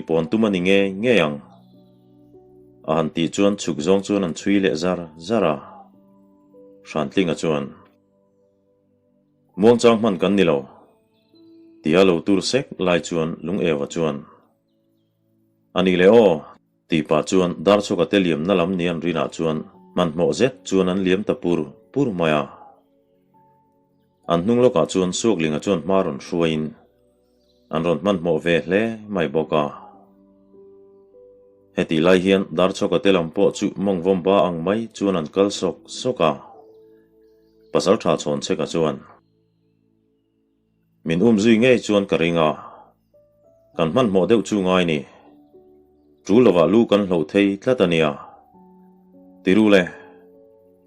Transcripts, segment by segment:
pawn tum a ni ngei ngei ang. A han tih chuan chhuk zawng chuan an chhui leh zar zar a. Hrantlinga chuan, Muangchang hman kan ni lo. Tia lo tur sek lai chuan Lungeua chuan, A nih leh aw, tih pah chuan Darchhawka te liamna lam ni an rinah chuan hmanhmawh zet chuan an liam ta pur pur mai a. An hnung lawkah chuan Suaklinga chuan hma rawn hruaiin an rawn hmanhmawh ve hle mai bawk a. Hetih lai hian Darchhawka te lam pawh chu mawngvawm ba ang mai chuan an kal sawk sawk a. Pasalṭha Chhawnchheka chuan. Min um zui ngei chuan ka ring a, kan hmanhmawh deuh chu ngai ni. Ṭul lovah lu kan hloh thei tlat a nia. Tiru le,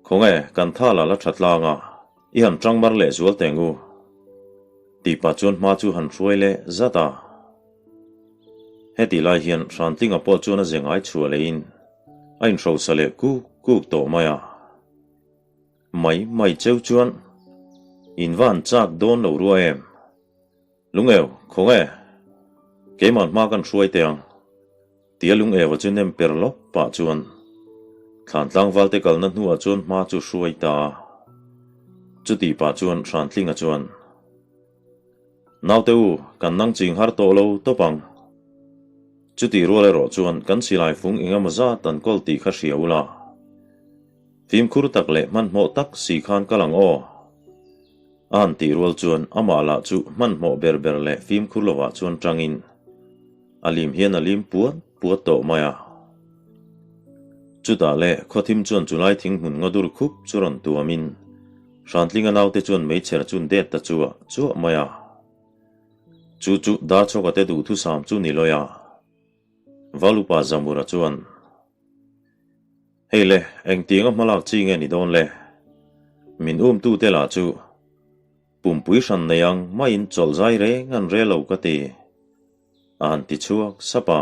khawnge kan thal ah la ṭha tlang a, i han ṭang mar leh zual teng u. Tih pah chuan hma chu han hruai leh zat a. Heti lai hian Hrantlinga pawh chuan a ze ngai chhuah lehin a inhrosa leh kuk kuk tawh mai a. Mai mai cheu chuan in va han chak dawn lo rua em? Lungeu, khawnge? Keimah hma kan hruai teh ang. Tia Lungeua chu nem per lawp pah chuan thlan tlangval te kalna hnuah chuan hma chu hruai ta a. Chutih pah chuan Hrantlinga chuan, Naute u, kan nang ching har tawh lo tawp ang. Chutih rual erawh chuan kan silai fung engemaw zat an kawl tih kha hria ula. Fimkhur tak leh hmanhmawh tak si khan kal ang aw. A han tih rual chuan amah lah chu hmanhmawh ber ber leh fimkhur lovah chuan tangin a lim hian a lim puat puat tawh mai a. Chutah leh khawthim chuan chulai thing hmun ngaw dur khup chu rawn tuamin Hrantlinga naute chuan meichher chun det ta chuah chuah mai a. Chu chu Darchhawka te duhthusam chu ni lawi a. Valupa Zamura chuan. Hei le, engtianga hmalak chi nge ni dawn le? Min umtute lah chu pumpui hran nei ang maiin chawlh zai reng an rel lo ka ti, a han ti chhuak sap a.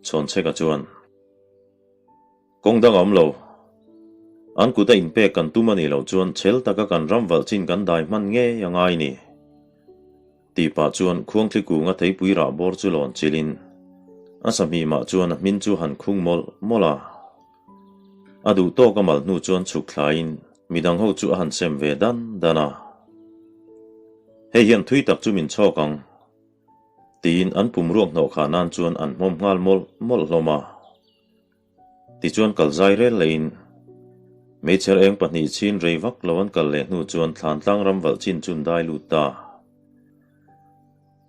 Chhawnchheka chuan, Kawng dang a awm lo. An kut a inpek kan tum a nih loh chuan chhel taka kan ram valh chin kan dai hman ngei a ngai ni. Tih pah chuan khuangthli kunga theipui rah bawr chu lawn chilhin a sahmih mah chuan a hmin chu han khung mawlh mawlh a. A duh tawk a mal hnu chuan chhuk thlaiin midang ho chu a han sem ve dan dan a. Hei hian thui tak chu min chhawk ang tiin an pum ruak hnawh khah nan chuan an hmawm nghal mawlh mawlh hlawm a. Tichuan kal zai rel leiin meichher eng pahnih chhin rei vak lo an kal leh hnu chuan Thlantlang ram valh chin chun dai lut ta.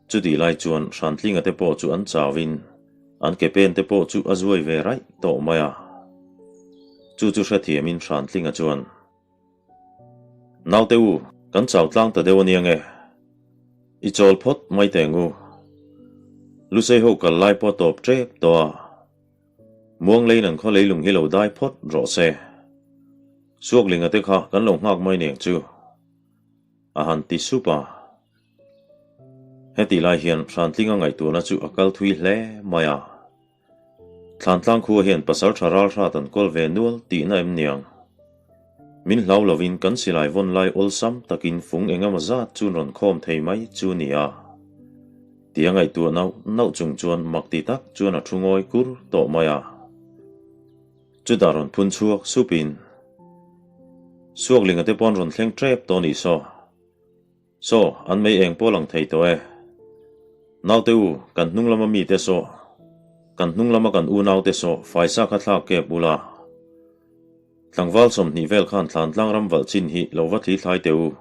Chutih lai chuan Hrantlinga te pawh chu an chauin an ke pen te pawh chu a zuai ve raih tawh mai a. Chu chu hrethiamin Hrantlinga chuan, Naute u, kan chau tlang ta deuh ania nge? I chawl phawt mai teh ngu. Lusei ho kal lai pawh a tawp tep tawh a. Muangleiin an khaw leilung hi lo dai phawt rawh se. Suaklinga te kha kan lo nghak mai neng chu. A han ti sup a. Hetih lai hian Hrantlinga ngaihtuahna chu a kal thui hle mai a. Thlantlang khua hian pasal tha ral hrat an kawl ve nual tihna em niang. Min hlau lovin kan silai vawn lai awlsam takin fung engemaw zat chu rawn khawm thei mai chu ni a. Tia ngaihtuah nauh nauh chung chuan mak ti tak chuan a thu ngawi kur tawh mai a. Chutah rawn phun chhuak supin, Suaklinga te pawn rawn thleng tep tawh ni saw. Saw, an mei eng pawh lang thei tawh e. Naute u, kan hnung lama mite saw, kan hnung lama kan unaute saw faisa kha thlak kep ula. Tlangval 20 vel khan Thlantlang ram valh chin hi lo va thli thlai teh u.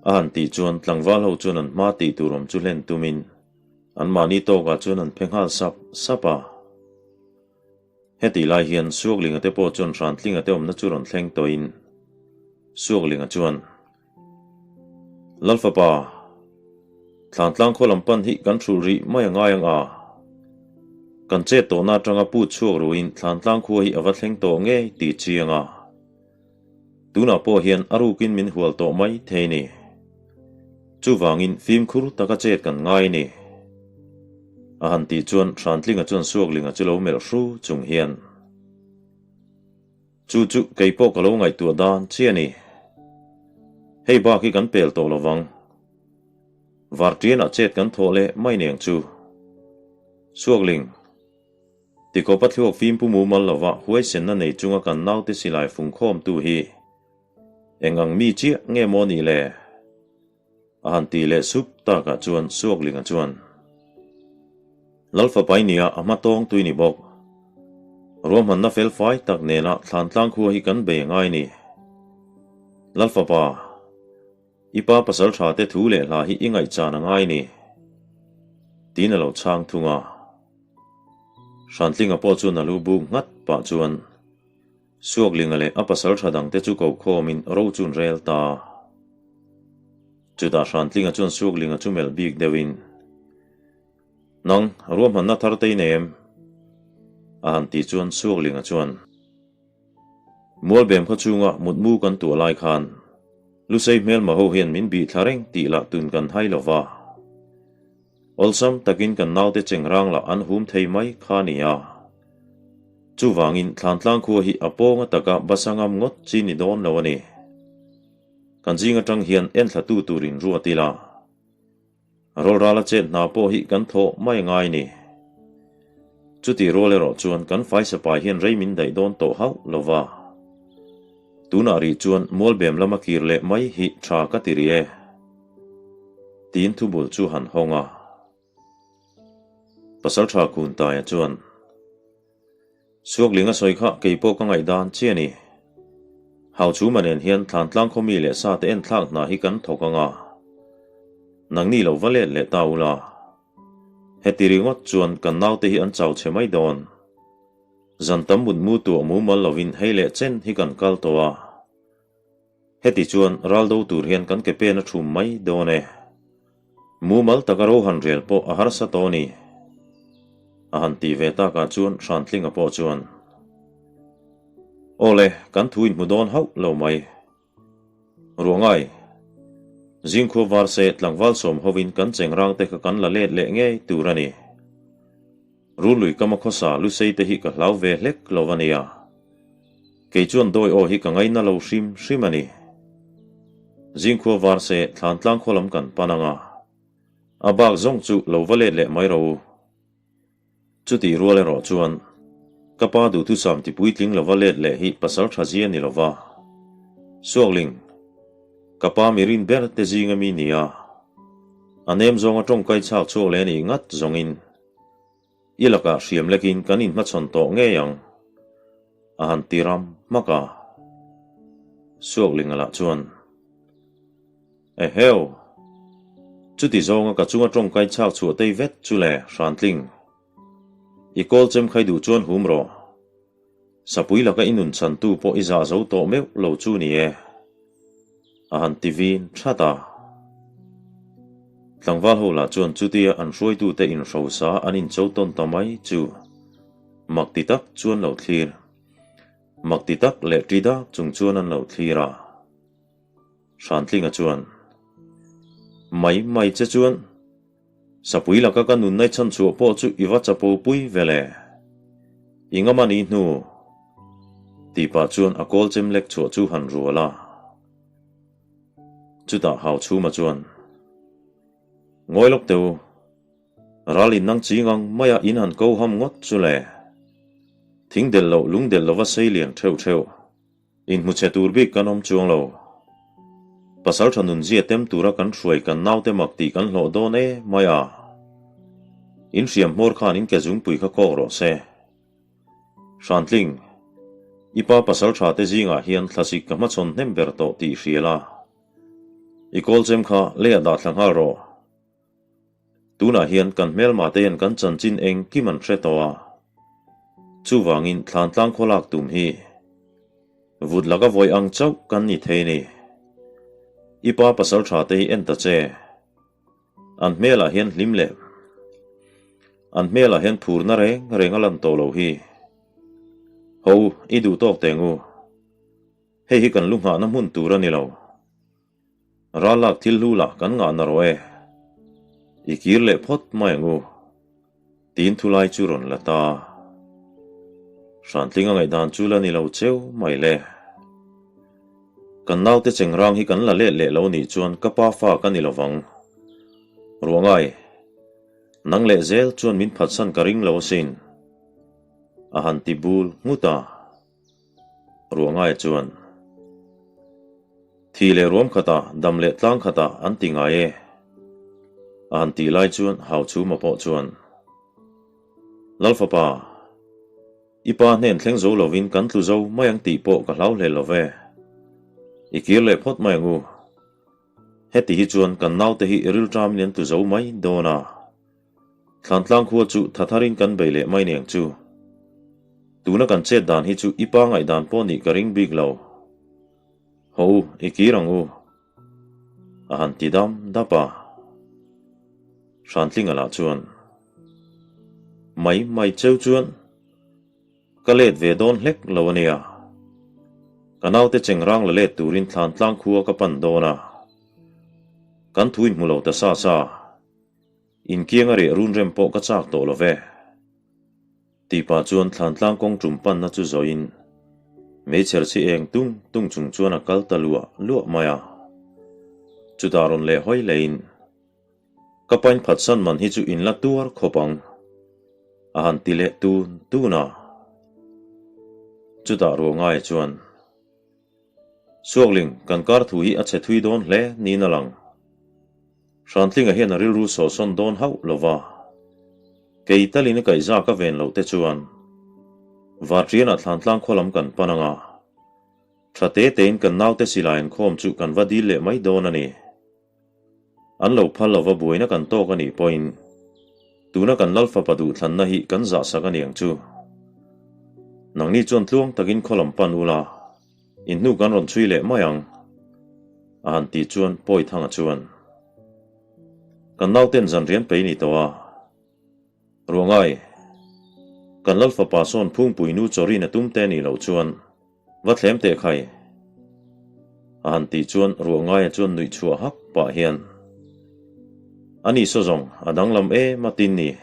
A han tih chuan tlangval ho chuan an hma tih tur awm chu hlen tumin an mahni tawkah chuan an phe nghal sap sap a. Hetih lai hian Suaklinga te pawh chuan Hrantlinga te awmna chu rawn thleng tawhin Suaklinga chuan, Lalfapa, Thlantlang khaw lam pan hi kan hrulh rih mai a ngai ang a, kan chet tawhna atanga put chhuak ruin Thlantlang khua hi a va thleng tawh ngei tih chiang a. Tunah pawh hian a rukin min hual tawh mai thei ni. Chuvangin fimkhur taka chet kan ngai ni. A han tih chuan Hrantlinga chuan Suaklinga chu lo melh hru chung hian, Chu chu kei pawh ka lo ngaihtuah dan chiah ni. Hei bak hi kan pel tawh lovang. Varṭianah chet kan thawh leh mai neng chu. Suakling, Tikawpa thluak fim pu mumal lova huaisenna nei chunga kan naute silai fungkhawmtu hi eng ang mi chiah nge maw nih le? A han ti leh sup takah chuan Suaklinga chuan, Lalfapai nia a hma tawng tui ni bawk. Ruahmanna fel fai tak nena Thlantlang khua hi kan bei ngai ni. Lalfapa, i pa pasal tha te thu leh hla hi i ngaihchan a ngai ni. Tiin a lo chhang thung a. Hrantlinga pawh chuan a lu buk nghat pah chuan Suaklinga leh a pasal tha dangte chu ko khawmin ro chu an rel ta. Chutah Hrantlinga chuan Suaklinga chu melh bik deuhin, Nang, ruahmanna thar te i nei em? a han tih chuan Suaklinga chuan, Mualbem khaw chhunga mutmu kan tuah lai khan Lusei hmelma ho hian min bih thla reng tih lah tun kan hai lo va. Awlsam takin kan naute chengrang lah an hum thei mai kha a ni a. Chuvangin Thlantlang khua hi a pawng ataka basa ngam ngawt chi ni dawn lo a ni. Kan zing atang hian enthlatu turin ruat ila. Rawlrala chet hna pawh hi kan thawh mai ngai ni. Chuti rual erawh chuan kan faisapai hian rei min daih dawn tawh hauh lo va. Tunah rih chuan Mualbem lama kir leh mai hi tha ka ti rih e. Tiin thubul chu han hawng a. Pasaltha Kuntaia chuan, Suakling a sawi kha kei pawh ka ngaihdan che a ni. Hauchhuma nen hian Thlantlang khawmi leh sa te enthlak hna hi kan thawk ang a. Nangni lo va let leh ta ula. Heti ringawt chuan kan naute hi an chau chhe mai dawn. Zan tam mutmu tuah mumal lovin hei leh chen hi kan kal tawh a. Heti chuan ral do tur hian kan ke pen a thum mai dawn e. Mumal taka ro han rel pawh a harsa tawh a ni. A han tih ve takah chuan Hrantlinga pawh chuan, Aw le, kan thu inhmu dawn hauh lo mai. Ruangai, Zingkhua var se tlangval sawm hovin kan chengrang te kha kan la let leh ngei tur a ni. Rului kama khawsa Lusei te hi ka hlau ve hlek lo a nia. Kei chuan dawi aw hi ka ngaina lo hrim hrim a ni. Zingkhua var se Thlantlang khaw lam kan pan ang a, a bak zawng chu lo va let leh mai ro. Chutih rual erawh chuan ka pa duhthusam ti puitling lo va let leh hi pasal tha zia ni lo va. Suakling, ka pa mi rin ber te zinga mi nia. A nem zawnga tawngkai chhak chhuak leh nih ngat zawngin. I lakah hriam lekin kan inhmachhawn tawh ngei ang, a han ti ram hmak a. Suaklinga lah chuan, Eheu! Chuti zawnga ka chunga tawngkai chhak chhuah tei vet chu le, Hrantling. I kawl chem khai duh chuan hum rawh. Sapui laka i nun chhantu pawh i zah zo tawh meuh lo chu ni e, a han ti vin that a. Tlangval ho lah chuan chutia an hruaitute inhrosa an incho tawn ta mai chu mak ti tak chuan lo thlir. Mak ti tak leh ṭi dak chung chuan an lo thlir a. Hrantlinga chuan, Mai mai che chuan Sapui laka ka nunna i chhan chhuah pawh chu i va chapo pui ve le. I ngam a ni hnu. Tih pah chuan a kawl chem lek chhuah chu han rual a. Chutah Hauchhuma chuan, Ngawi lawk teh u, ral in nang ching ang maia in han ko ham ngawt chu le. Thing delh loh lung delh lova sei lian theuh theuh. Inhmu chhe tur bik kan awm chuang lo. Pasal tha nunzia tem tura kan hruai kan naute mak tih kan hlawh dawn e mai a. In hriam hmawr khan in ke zungpui kha kawk rawh se. Hrantling, i pa pasal tha te zingah hian thlasik ka hmachhawn hnem ber tawh tih hria la. I kawlchem kha leiah dah thla nghal rawh. Tunah hian kan hmelma te hian kan chanchin engkim an hre tawh a, chuvangin Thlantlang khawlak tum hi vut laka vawi ang chauh kan ni thei ni. I pa pasal tha te hi en ta che, an hmelah hian hlim leh an hmelah hian phurna reng reng a lan tawh lo hi. Ho, i duh tawk teng u, hei hi kan lu nghahna hmun tur a ni lo. Ral lak thil hlu lah kan ngah na rawh e. I kir leh phawt mai ang u. Tiin thulai chu rawn la ta. Hrantling a ngaihdan chu la ni lo cheu mai le. Kan naute chengrang hi kan la let leh lo nih chuan ka pa fa ka ni lovang. Ruangai. Nang leh zel chuan min phatsan ka ring lo asin, a han ti bul nghut a. Ruangaia chuan, Thi leh ruam khatah, dam leh tlang khatah an ti ngai e, a han tih lai chuan Hauchhuma pawh chuan, Lalfapa, i pa hnen thleng zo lovin kan tlu zo mai ang tih pawh ka hlau hlel lo ve. I kir leh phawt mai ang u. Heti hi chuan kan naute hi rilṭamin an tlu zo mai dawn a. Thlantlang khua chu thatharin kan bei leh mai niang chu. Tuna kan chet dan hi chu i pa ngaihdan pawh nih ka ring bik lo. Haw u, i kir ang u. A han ti dam dap a. Hrantlinga lah chuan, Mai mai cheu chuan ka let ve dawn hlek lo a nia. Ka naute chengrang la let turin Thlantlang khua ka pan dawn a. Kan thu inhmu lo ta sa sa. Inkiang a reh run rem pawh ka chak tawh lo ve. Tih pah chuan Thlantlang kawng tum panna chu zawhin meichher chi eng tung tung chung chuan a kal ta luah luah mai a. Chutah rawn leh hawi leiin, Ka pain phatsan man hi chu in la tuar khawp ang, a han ti leh tun tun a. Chutah Ruangaia chuan, Suakling, kan kar thu hi a chhe thui dawn hle niin a lang. Hrantlinga hian a rilru sawhsawn dawn hauh lo va, kei talin a kaihza ka ven loh te chuan Varṭianah Thlantlang khaw lam kan pan ang a, ṭha te tein kan naute silai inkhawm chu kan va dil leh mai dawn a ni. An lo phal lova buaina kan tawk a nih pawhin tuna kan Lalfapa duhthlanna hi kan zahsak a niang chu. Nangni chuan tluang takin khaw lam pan ula, in hnu kan rawn chhui leh mai ang, a han tih chuan Pawithanga chuan, Kan nauten zan rian pei ni tawh a, Ruangai, kan Lalfapa sawn phungpui nu chawrin a tum te nih loh chuan Va thlem teh khai. A han tih chuan ruah ngaia chuan nuih chhuah hak pah hian, A ni saw zawng, a danglam em a tin ni.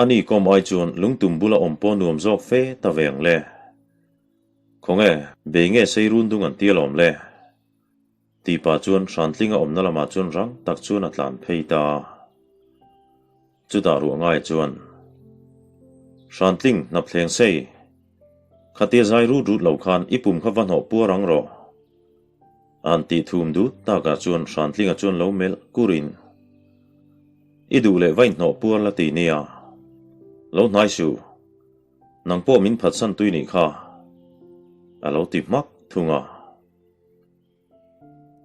A ni kawm ai chuan lungtum bula awm pawh nuam zawk fe ta ve ang le. Khawnge, bei nge sei run dung an ti alawm le. Tih pah chuan Hrantlinga awmna lamah chuan rang tak chuan a tlan phei ta a. Chutah ruah ngai chuan, Hrantling, hnap thleng sei. Khatia zai rut rut lo khan i pum kha va hnawh puar ang rawh. A han tih thum dut takah chuan Hrantlinga chuan lo melh kurin, I duh leh va inhnawh puar la ti nia. Lo hnai suh. Nang pawh min phatsan tui nih kha. A lo ti hmak thung a.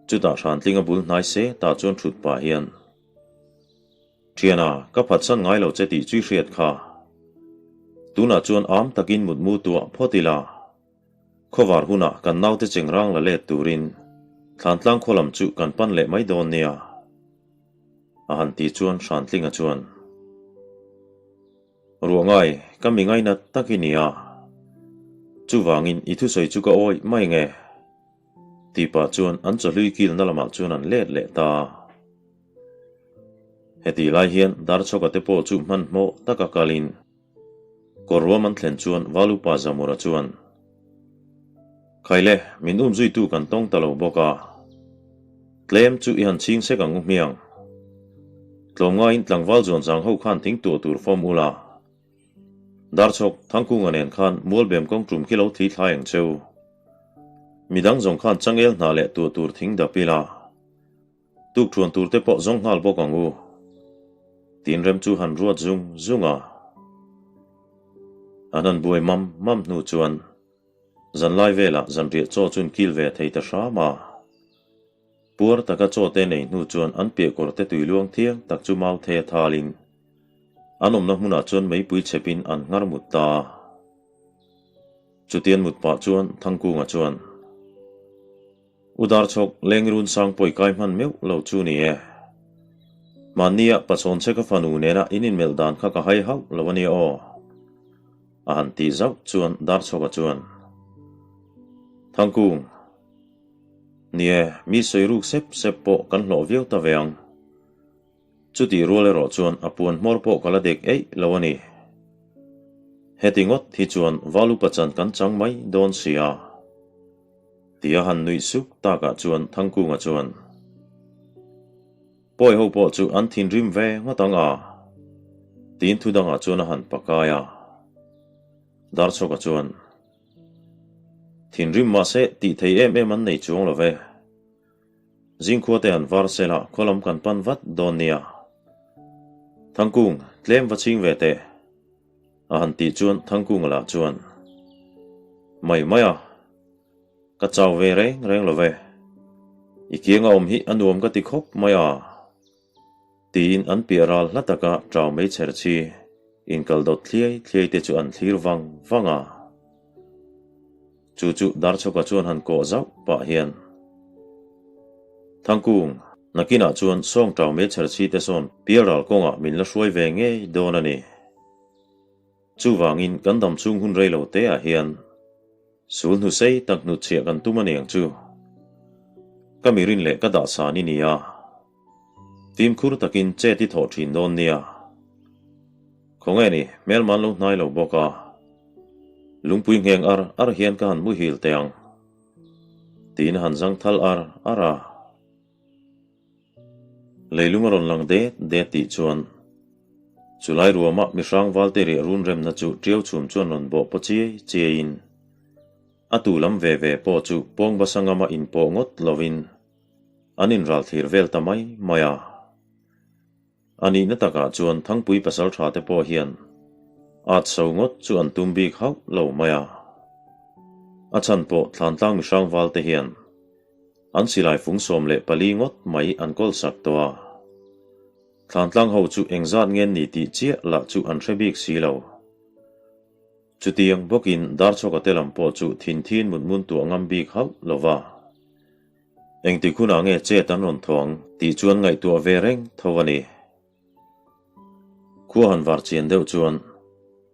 Chutah Hrantlinga bul hnai se tah chuan thut pah hian, Thiana, ka phatsan ngai lo che tih chui hriat kha. Tunah chuan am takin mutmu tuah phawt ila. Khawvar hunah kan naute chengrang la let turin Thlantlang khaw lam chu kan pan leh mai dawn nia. A han ti chuan Hrantlinga chuan, Ruah ngai, ka mi ngainat tak i nia. Chuvangin i thusawi chu ka awih mai nge? Tih pah chuan an chawhlui kilna lamah chuan an let leh ta a. Hetih lai hian Darchhawka te pawh chu hmanhmawh taka kalin kawr ruam an thlen chuan Valupa Zamura chuan, Khaile, min umzuitu kan tawng ta lo bawk a, tlem chu i han chhing sek ang u hmiang. Tlawmngaiin tlangval zuanzang ho khan thing tuah tur fawm ula, Darchhawk, Thangkunga nen khan Mualbem kawng tum khi lo thli thlai ang cheu. Midang zawng khan changel hna leh tuah tur thing dap ila, tuk thuan tur te pawh zawng nghal bawk ang u. Tin rem chu han ruat zung zung a. An han buai mam mam hnu chuan zanlai velah zanriah chaw chun kil ve thei ta hram a. Puar taka chaw te nei hnu chuan an piah kawr te tui luang thiang tak chu mau thei a thalin an awmna hmunah chuan meipui chhepin an nghar mut ta a. Chutian mut pah chuan Thangkunga chuan, U Darchhawk, Lengrun sang pawi kai hman meuh lo chu ni e. Mahnia Pachawn che ka fanu nena in inmelh dan kha ka hai hauh lo a nia aw. A han tih zauh chuan Darchhawka chuan, Thangkung, Ni e, mi sawi ruk sep sep pawh kan hlawh viau ta ve ang. Chutih rual erawh chuan a puan hmawr pawh ka la dek eih lo a ni. Heti ngawt hi chuan Valupa chan kan chang mai dawn si a. Tia han nuih suk takah chuan Thangkunga chuan, Pawi ho pawh chu an thinrim ve ngawt ang a. Tiin thu dangah chuan a han pakai a. Darchhawka chuan, Thinrim mahse tih thei em em an nei chuang lo ve. Zingkhua te han var sela khaw lam kan pan vat dawn nia. Thangkung, tlem va ching ve teh. A han tih chuan Thangkunga lah chuan, Mai mai a, ka chau ve reng reng lo ve. I kianga awm hi a nuam ka ti khawp mai a. Tiin an piah ral hla taka ṭau mai chher chi inkal dawt thliai thliai te chu an thlir vang vang a. Chu chu Darchhawka chuan han kawh zauh pah hian, Thangkung, nakinah chuan sawng ṭau mai chher chi te sawn pialral kawngah min la hruai ve ngei dawn a ni. Chuvangin kan dam chhung hun rei lo te ah hian Sul hnu sei tak hnutchhiah kan tum a niang chu. Ka mirin leh ka dahsan i ni a. Fimkhur takin chet i thawh thin dawn nia. Khawnge ni, hmelman lo hnai lo bawk a. Lungpui ngheng ar ar hian ka han muhil teh ang. Tiin a han zang thal ar ar a. Leilung a rawn lang det det tih chuan chulai ruama mihrang valte riah run remna chu ṭiau chhum chuan rawn bawh paw chiai chiaiin a tu lam ve ve pawh chu pawng basa ngama inpawh ngawt lovin an inral thlir vel ta mai mai a. A nihna takah chuan Thangpui pasalṭha te pawh hian at so ngawt chu an tum bik hauh lo mai a. A chhan pawh Thlantlang mihrang valte hian An silai fung 14 ngawt mai an kawl sak tawh a. Thlantlang ho chu engzat nge ni tih chiah lah chu an hre bik si lo. Chutiang bawkin Darchhawka te lam pawh chu thin thin mut mun tuah ngam bik hauh lo va. Engtik hunah nge chet an rawn thawng tih chuan ngaihtuah ve reng tho a ni. Khua han var chian deuh chuan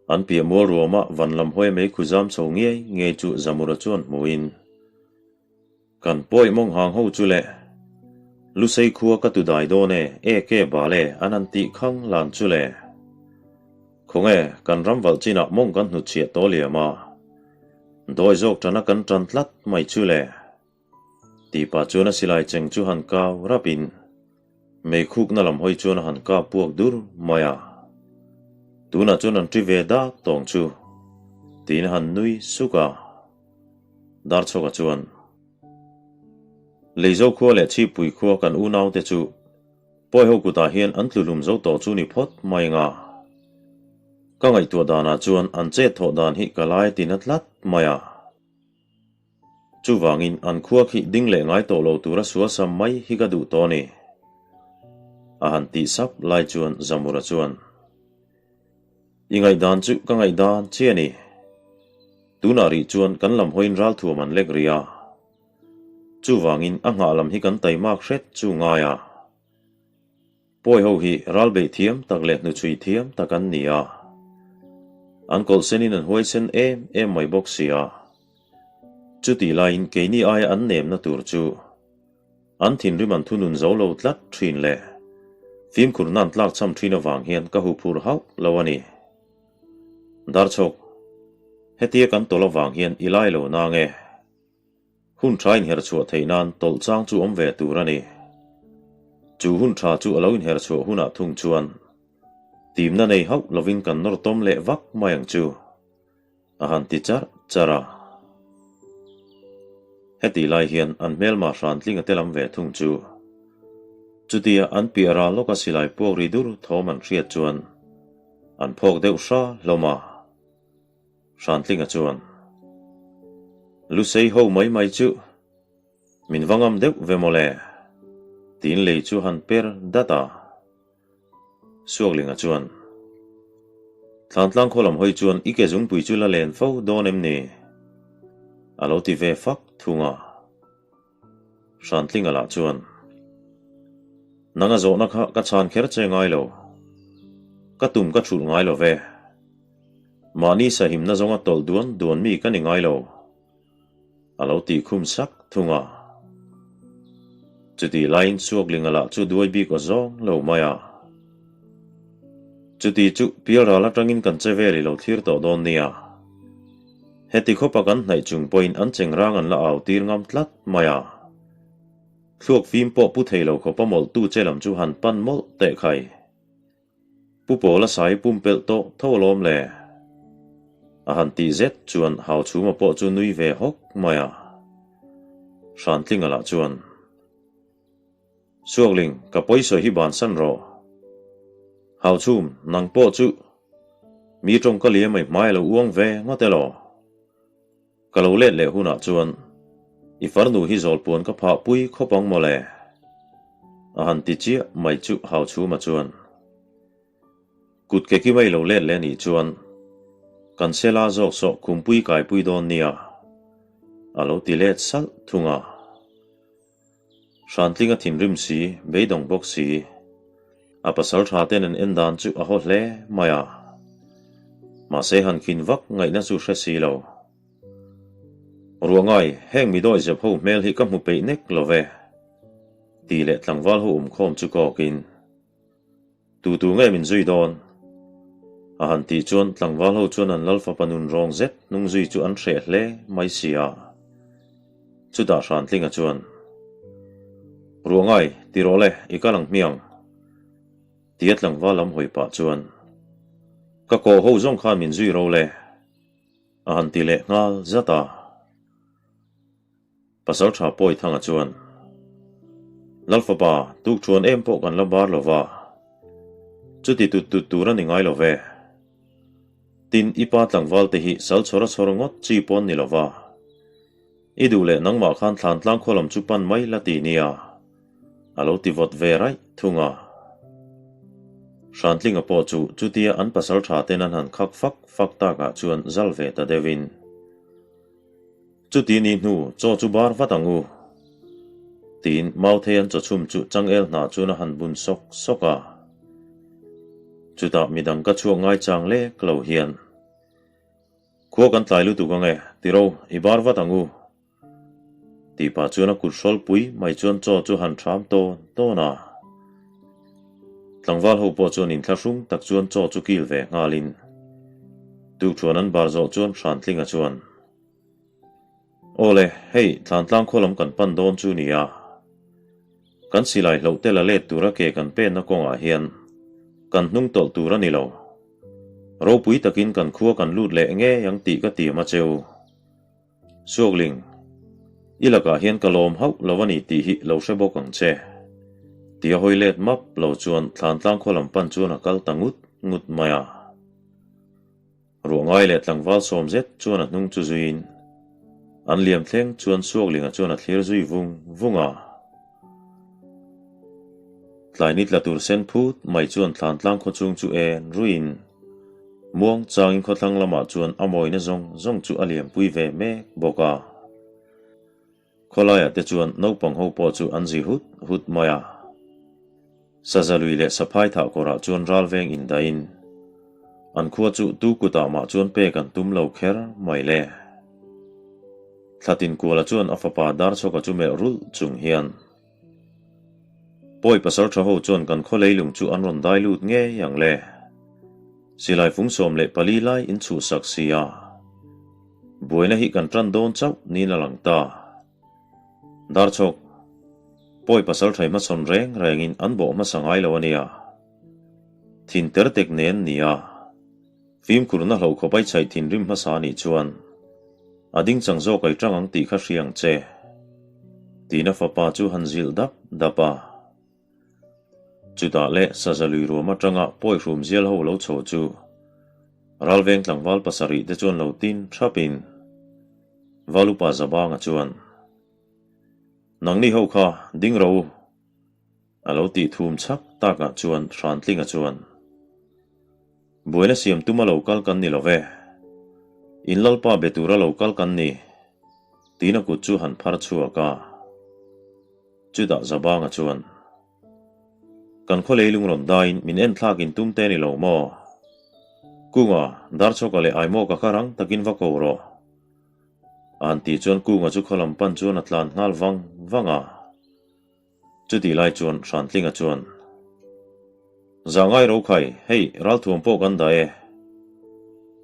an piah mual ruamah van lam hawi mai khuzam chho ngei ngei chu Zamura chuan hmuhin, Kan pawi mawng hang ho chu le, Lusei khua ka tu dai dawn e, e ke bal e an han tih khang lan chu le. Khawnge kan ram valh chinah mawng kan hnutchhiah tawh liam a, dawi zawk tana kan tan tlat mai chu le. Tih pah chuan a silai cheng chu han kau rapin meikhukna lam hawi chuan a han kap puak dur mai a. Tunah chuan an ṭi ve dak tawng chu tiin a han nui suk a. Darchhawka chuan, Leizo khua leh Chhipui khua kan unaute chu Pawiho kutah hian an tlu hlum zo tawh chu ni phawt mai nga. Ka ngaihtuah danah chuan an chet thawh dan hi ka lai ti na tlat mai a. Chuvangin an khua khi ding leh ngai tawh lo tura sualsam mai hi ka duh tawh a ni. A han tih sap lai chuan Zamura chuan, I ngaihdan chu ka ngaihdan che a ni. Tunah rih chuan kan lam hawiin ralthuam an lek rih a. Chuvangin a nghah lam hi kan taimak hret chu ngai a. Pawi ho hi ral beih thiam tak leh hnuchhui thiam tak an ni a. An kawlh senin an huaisen em em mai bawk si a. Chutih laiin keini aia an nemna tur chu an thinrim an thunun zo lo tlat thin leh fimkhur nan tlak cham thin avang hian ka huphur hauh lo a ni. Darchhawk, hetia kan tawlh avang hian i lai lo nang e. Hun tha inherchhuah theih nan tawlh chang chu awm ve tur a ni. Chu hun tha chu a lo inherchhuah hunah thung chuan timna nei hauh lovin kan nawr tawm leh vak mai ang chu, a han ti charh charh a. Hetih lai hian an hmelma hran tling a te lam ve thung chu. Chutia an piah ral lawka silai puak ri dur thawm an hriat chuan an phawk deuh hra hlawm a. Hrantlinga chuan, Lusei ho mai mai chu min va ngam deuh ve mawle, tiin lei chu han per dat a. Suaklinga chuan, Thlantlang khaw lam hawi chuan i ke zungpui chu la len fo dawn em ni? a lo ti ve fak thung a. Hrantlinga lah chuan, Nanga zawhna kha ka chhan kher che ngai lo, ka tum ka thulh ngai lo ve. Mahni sahimna zawnga tawlh duan duan mi ka ni ngai lo, a lo tih khum sak thung a. Chutih laiin Suaklinga lah chu duai bik aw zawng lo mai a. Chuti chu Pialral atangin kan che vel i lo thlir tawh dawn nia. Heti khawpa kan hnaih chung pawhin an chengrang an la au tir ngam tlat mai a. Thluak fim pawh pu thei lo khawpa mawlhtu che lam chu han pan mawlh teh khai. Pu Pawla sai pumpelh tawh tho alawm le. A han tih zet chuan Hauchhuma pawh chu nui ve hawk mai a. Hrantlinga lah chuan, Suakling, ka pawisawi hi bansan rawh. Hauchhum, nang pawh chu mi tawngka liam mai hmai a lo uang ve ngawt elaw? Ka lo let leh hunah chuan i farnu hi zawlpuan ka phah pui khawp ang mawle. A han ti chiah mai chu Hauchhuma chuan kut ke ki mai lo let leh anih chuan kan sela zawk sawh khumpui kaipui dawn nia a lo ti let salh thung a. Hrantlinga thinrim si, beidawng bawk si. A pasal tha ten an en dan chu a haw hle mai a. Mahse han khin vak ngaihna chu hre si lo. Ruangai, heng mi dawi zep ho hmel hi ka hmu peih nek lo ve, ti leh tlangval ho awmkhawm chu kawkin. Tu tu nge min zui dawn? A han tih chuan tlangval ho chuan an lalfapa nun rawng zet hnung zui chu an hreh hle mai si a. Chutah Hrantlinga chuan, Ruangai, ti rawh le, i kal ang hmiang. Tia tlangval lam hawi pah chuan, Ka kawh ho zawng khan min zui ro le. A han ti leh nghal zat a. Pasalṭha Pawithanga chuan, Lalfapa, tukṭhuan em pawh kan la bar lo va, chuti tut tut tur a ni ngai lo ve. Tin, i pa tlangval te hi sal chhawr a chhawr ngawt chi pawn ni lo va, i duh leh nangmah khan thlan tlang khaw lam chu pan mai la ti nia, a lo ti vawt ve raih thung a. Hrantlinga pawh chu chutia an pasalṭha ten an han khak fak fak takah chuan zal ve ta deuhin, Chuti ni hnu chaw chu bar vat ang u. Tiin Mauthei an chaw chhum chu changel hnah chuan a han bun sawk sawk a. Chutah midang ka chhuak ngai chang lek lo hian, Khua kan tlai lutuk ang e, tiro, i bar vat ang u. Tih pah chuan a kut hrawlpui mai chuan chaw chu han ṭham tawn tawn a. Tlangval ho pawh chuan inthlahrung tak chuan chaw chu kil ve nghalin, tukṭhuan an bar zawh chuan Hrantlinga chuan, Awle, hei Thlantlang khaw lam kan pan dawn chu nia. Kan silai hloh te la let tura ke kan penna kawngah hian kan hnung tawlh tur a ni lo. Ropui takin kan khua kan lut leh ngei ang tih ka tiam a cheu. Suakling, i lakah hian ka lawm hauh lo a ni tih hi lo hre bawk ang che. Tia hawi let map lo chuan Thlantlang khaw lam pan chuan a kal ta ngut ngut mai a. Ruah ngai leh tlangval sawm zet chuan a hnung chu zuiin an liam thleng chuan Suaklinga chuan a thlir zui vung vung a. Tlai ni tla tur sen phut mai chuan Thlantlang khawchhung chu en ruiin muang changin khawthlang lamah chuan a mawina zawng zawng chu a liampui ve mek bawk a. Khawlaiah te chuan naupang ho pawh chu an zi hut hut mai a. Saza lui leh saphai thah kawrah chuan ral veng indaiin an khua chu tu kutah mah chuan pek an tum lo kher mai le. Thlatin Kuala chuan a fapa Darchhawka chu melh rulh chung hian, Pawi pasal tha ho chuan kan khaw leilung chu an rawn dai lut ngei ang le. Silai fung 14 lai in chhuhsak si a. Buaina hi kan tan dawn chauh niin a lang ta. Darchhawk, Pawi pasal thai hmachhawn reng rengin an bawh hmasa ngai lo a nia. Thin ter tek nen nia. Fimkhurna hloh khawp ai chhaih thinrim hmasa anih chuan a ding chang zawk ai tang ang tih kha hria ang che. Tiin a fapa chu han zilh dap dap a. Chutah leh saza lui ruam atanga pawi hrum zial ho lo chho chu ralveng tlangval pasarih te chuan lo tin thapin Valupa Zabanga chuan, Nangni ho kha ding ro u! A lo tih thum chhak takah chuan Hrantlinga chuan, Buaina siam tuma lo kal kan ni lo ve. In Lalpa be tura lo kal kan ni, tiin a kut chu han phar chhuak a. Chutah Zabanga chuan, Kan khaw leilung rawn daiin min en thlak in tum te ni lo maw? Kunga, Darchhawka leh Aimawka kha rang takin va ko rawh. A han tih chuan Kunga chu khaw lam pan chuan a tlan nghal vang vang a. Chutih lai chuan Hrantlinga chuan, Zah ngai ro khai, hei ralthuam pawh kan dah e,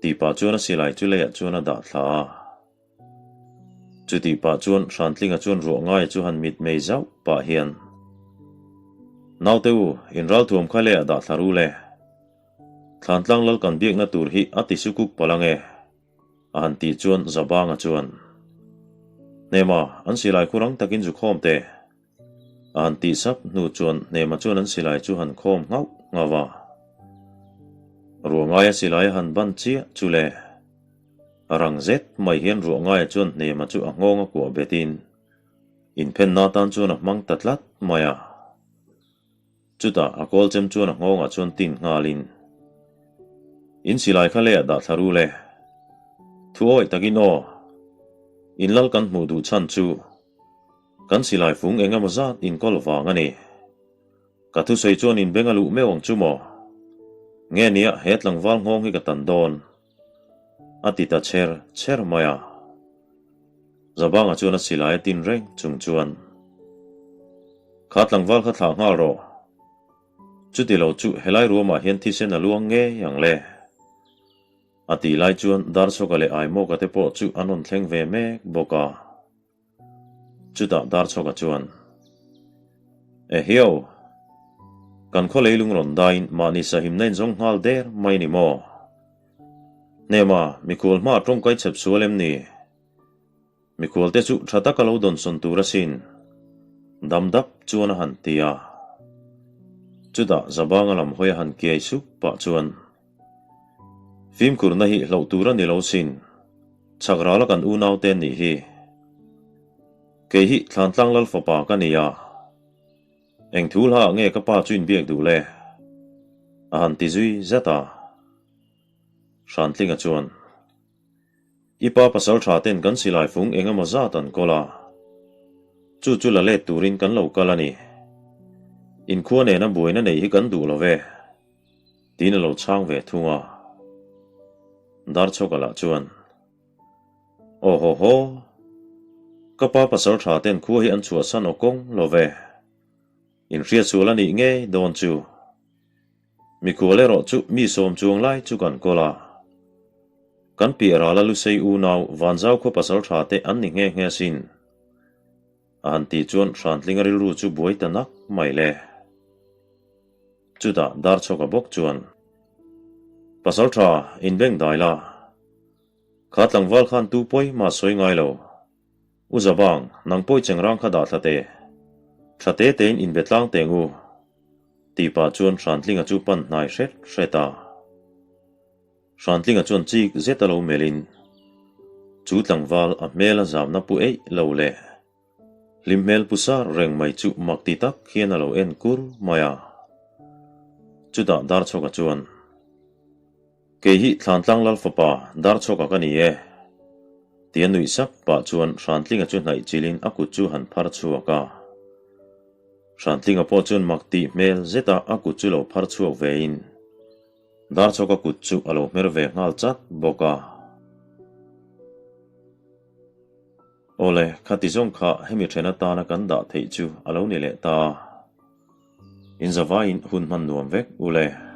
tih pah chuan a silai chu leiah chuan a dah thla a. Chutih pah chuan Hrantlinga chuan ruah ngaia chu han mit mei zauh pah hian, Naute u, in ralthuam kha leiah dah thla ru le. Thlantlang lal kan biakna tur hi a ti sukuk palh ange, a han tih chuan Zabanga chuan, Hnema, an silai khu rang takin zu khawm teh, a han tih sap hnu chuan Hnema chuan an silai chu han khawm nghauh nghauh a. Ruangaia silai a han ban chiah chu le. A rang zet mai hian Ruangaia chuan Hnema chu a nghawng a kuah betin inphenna atan chuan a hmang ta tlat mai a. Chutah a kawl chem chuan a nghawngah chuan tin nghalin, In silai kha leiah dah thla ru le. Thu awih takin aw, in lal kan hmuh duh chhan chu kan silai fung eng emaw zat inkawl vang a ni. Ka thusawi chuan in beng a luh meuh ang chu maw? Nge nia he tlangval nghawng hi ka tan dawn? A ti ta cher cher mai a. Zabanga chuan a silai a tin reng chung chuan, Kha tlangval kha thlah nghal rawh. Chuti lo chu helai ruamah hian thisen a luang ngei ang le. A tih lai chuan Darchhawka leh Aimawka te pawh chu an rawn thleng ve mek bawk a. Chutah Darchhawka chuan, Ehiau! Kan khaw leilung rawn daiin mahni sahimna in zawng nghal der mai ni maw? Hnema, mikhual hmaah tawngkai chhep sual em ni? Mikhualte chu tha taka lo dawnsawn tur asin, dam dap chuan a han ti a. Chutah Zabanga lam hawi a han kiai sup pah chuan, Fimkhurna hi hlauh tur a ni lo sin, chhak rala kan unaute an nih hi. Kei hi Thlantlang Lal fapa ka ni a, eng thu hlaah nge ka pa chu inbiak duh le? A han ti zui zat a. Hrantlinga chuan, I pa pasal tha ten kan silai fung eng emaw zat an kawl a, chu chu la let turin kan lo kal a ni. Inkhua nena buaina neih hi kan duh lo ve. Tiin a lo chhang ve thung a. Darchhawka lah chuan, Aw haw haw, ka pa pasal tha ten khua hi an chhuahsan aw kawng lo ve. Inhriatsual a nih ngei dawn chu. Mikhual erawh chu mi sawm chuang lai chu kan kawl a. Kan piah rala Lusei unau Vanzau khaw pasal tha te an ni nghe nghe asin. A han tih chuan Hrantlinga rilru chu buai ta nak mai le. Chutah Darchhawka bawk chuan, Pasal tha, inbeng dai la. Kha tlangval khan tu pawi mah sawi ngai lo. U Zabang, nang pawi chengrang kha dah thla teh. Tha te tein inbe tlang teng u. Tih pah chuan Hrantlinga chu pan hnai hret hret a. Hrantlinga chuan chik zet a lo melhin, Chu tlangval a hmel a zamna pu eih lo le. Hlim hmel pu sar reng mai chu mak ti tak hian a lo en kur mai a. Chutah Darchhawka chuan, Kei hi Thlantlang Lal fapa Darchhawka ka ni e, tia nuih sak pah chuan Hrantlinga chu hnaih chilhin a kut chu han phar chhuak a. Hrantlinga pawh chuan mak tih hmel zeta a kut chu lo phar chhuak vein, Darchhawka kut chu a lo hmer ve nghal chat bawk a. Awle, khati zawng kha hemi then atana kan dah theih chu a lo ni leh ta. Inzavaiin hun hman nuam vek u le.